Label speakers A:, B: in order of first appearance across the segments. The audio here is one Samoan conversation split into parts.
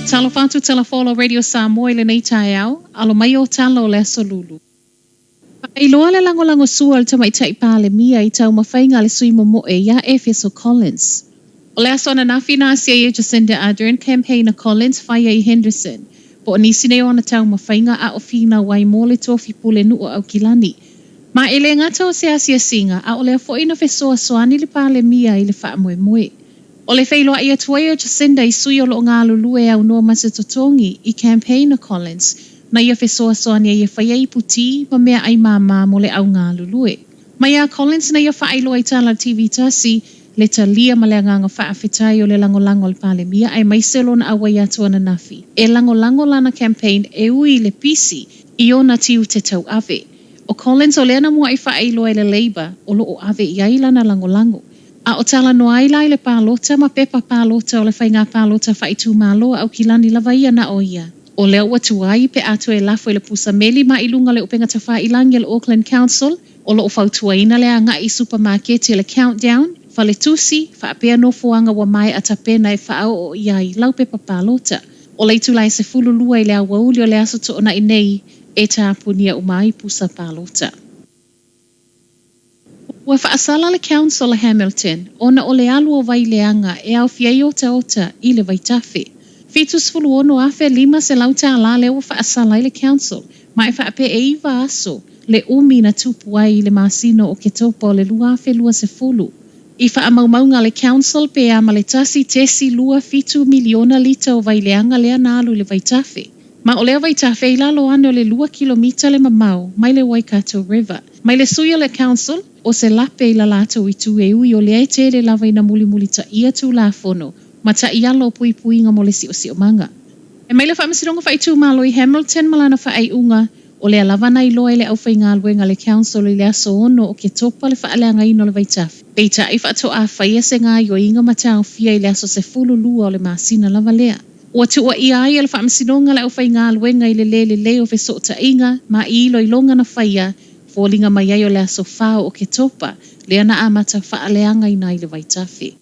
A: Talofa atu Tala Radio Samoa i lenei taeao, alo mai o tala o le aso Lulu. Faailoa le lagolagosua a le Tamaitai Palemia i taumafaiga a le sui momoe iā Efeso Collins. O le aso ananafi na asia ai e Jacinda Ardern campaign a Collins faia i Henderson, po o nisi nei o ana taumafaiga a o finau ai mo le tofi pulenuu o Aukilani. Ma e le gata o se asiasiga, a o lea foi na fesoasoani le Palemia i le faamoemoe. O le feiloai atu ai o Jacinda i sui o lo o galulue e aunoa ma se totogi i campaign a Collins na ia fesoasoani ai e faia ipu tī ma meaai māmā mo le au galulue. Mai iā Collins na ia faailoa i tala TV tasi, le talia ma le agaga faafetai o le lagolago a le Palemia aemaise o lona auai atu ananafi e lagolago lana campaign e ui i le pisi i ona tiute tauave. ʻO Collins o lea na muaʻi faailoa i le Labour o lo o ave i ai lana lagolago. A o talanoa ai la i le palota ma pepa palota o le faiga palota faaitumalo a Aukilani lava ia na o ia. O lea ua tuai pe a toe lafo i le pusa meli ma i luga o le upega tafailangi a le Auckland Council o lo o fautuaina le agai i supamaketi a le Countdown, faletusi, faapea nofoaga ua maea tapena e faaoo i ai lau pepa palota. O le itula e 12 i le aoauli o le aso Toonai nei e tapunia uma ai pusa palota. Ua faasala le Council a Hamilton ona o le alu o vai leaga e aofia ai otaota i le vaitafe. $76,500 tālā lea ua faasala ai le Council ma e faapea e 9 aso le umi na tupu ai i le masina o Oketopa o le 2020. I faamaumauga a le Council pe a ma le 1.27 miliona lita o vai leaga lea na alu i le vaitafe. Ma o lea vaitafe i lalo ane o le 2 kilomita le mamao mai le Waikato River. Mai le sui o le Council, o se lape i la latou itu e ui o lea e tele lava ina mulimulitaia Tulafono ma taiala o puipuiga mo le siosiomaga. E mai le Faamasinoga Faaitumalo i Hamilton ma lana faaiuga, o lea lava na iloa e le aufaigaluega a le Council i le aso 6 o Oketopa le faaleagaina o le vaitafe. Peitai faatoa faia se gaoioiga ma taofia i le aso 12 o le masina lava lea. Ua tuuaia ai e le Faamasinoga le aufaigaluega i le lē lelei o fesootaiga ma i iloiloga na faia, foliga mai ai o le aso 4 o Oketopa, lea na amata faaleagaina ai le vaitafe.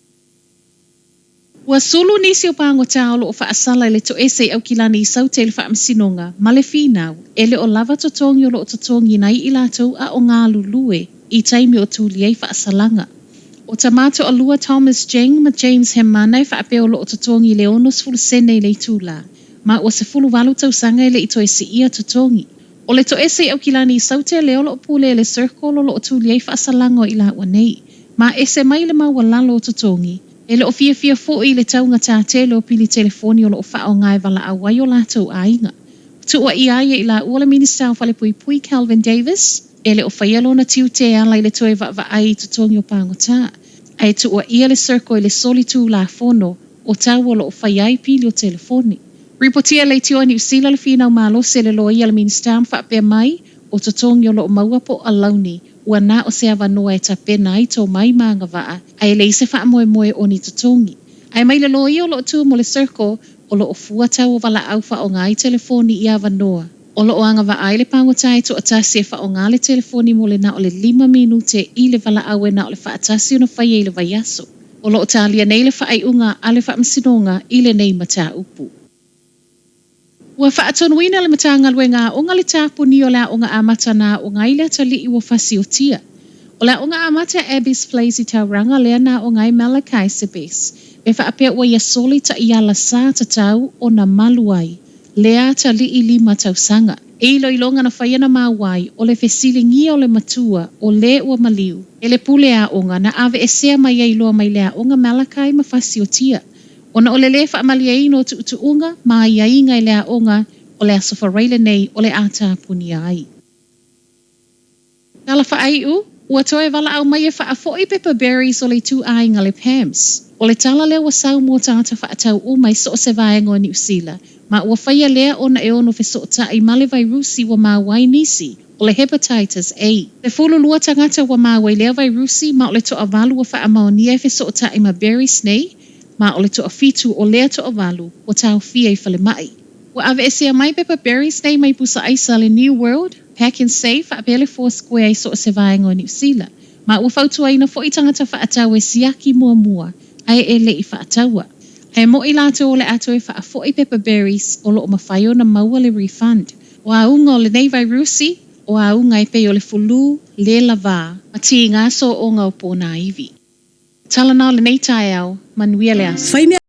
A: Ua sulu nisi o pagota o lo o faasala i le toese i Aukilani i Saute i le Faamasinoga ma le finau, e le o lava totogi o lo o totogiina ai i latou a o galulue i taimi o tuli ai faasalaga. ʻO tama toalua Thomas Jing ma James Hemana e faapea o lo o totogi i le 60 sene i le itulā, ma ua 18 tausaga e le i toe siia totogi. ʻO le toese i Aukilani i Saute lea o lo o pule e le Circle o lo o tuli ai faasalaga o i lāua nei. Ma ese mai le maualalo o totogi, e le o fiafia foi i le taugatā tele o pili telefoni o lo o faaaoga e valaau ai o latou aiga. Tuuaia ai e i lāua le Minista o Falepuipui Kelvin Davis, e le o faia lona tiute e ala i le toe vaavaai i totogi o pagota, a e tuuaia le Serco i le soli tulafono o tau o lo o faia ai pili o telefoni. Ripotia e Leitioa Niu Sila le finau malosi a le loia a le Minista ma faapea mai, o totogi o lo o maua po o alauni, ua na o se avanoa e tapena ai tomai ma agavaa, a e leai se faamoemoe o ni totogi. Ae mai le loia o lo o tu mo le Serco, o lo o fua tau o valaau faaaoga ai telefoni i avanoa. O lo o agavaa ai le pagota e toatasi e faaaoga le telefoni mo le na o le lima minute i le valaau e na o le faatasi ona faia i le vaiaso. O lo o talia nei le faaiuga a le Faamasinoga i lenei mataupu. Ua faatonuina le Matagaluega Aoga le tapunia o le aoga amata na aoga ai le atalii ua fasiotia. O le aoga amata Abby's Place i Tauranga lea na aoga ai Malachi Sebes. E faapea ua ia soli taiala sa tatau ona malu ai lea atalii lima tausaga. E iloiloga na faia na maua ai, o le fesiligia o le matua, o lē ua maliu, e le pule aoga na aveesea mai ai loa mai le aoga Malachi ma fasiotia. Ona o le lē faamalieina o tuutuuga ma aiaiga i le aoga, o le Aso Faraile nei o le a tapunia ai. Tala faaiu, Ua toe valaau mai e faafoi pepa berries o le ituaiga le PAMS. O le tala lea ua sau mo tagata faatau uma i so o se vaega o Niu Sila, ma ua faia lea ona e ono fesootai ma le vairusi ua maua ai nisi, o le Hepatitis A. 12 tagata ua maua i lea vairusi ma o le toavalu ua faamaonia e fesootai ma berries nei, ma o le toafitu o lea toavalu ua taofia i falemai. Ua aveesea mai pepa berries nei mai pusa aisa a le New World, Pak'nSave faapea le Four Square i so o se vaega o Niu Sila, ma ua fautuaina foi tagata faatau e siaki muamua ae e le i faataua. He moʻi latou o le a toe faafoʻi pepperberries o loo mafai ona maua le refund. O auga o lenei vairusi, o auga e pei o le fulu, lē lavā, ma tiga soooga o ponaivi. Tala na o lenei taeao, manuia le aso.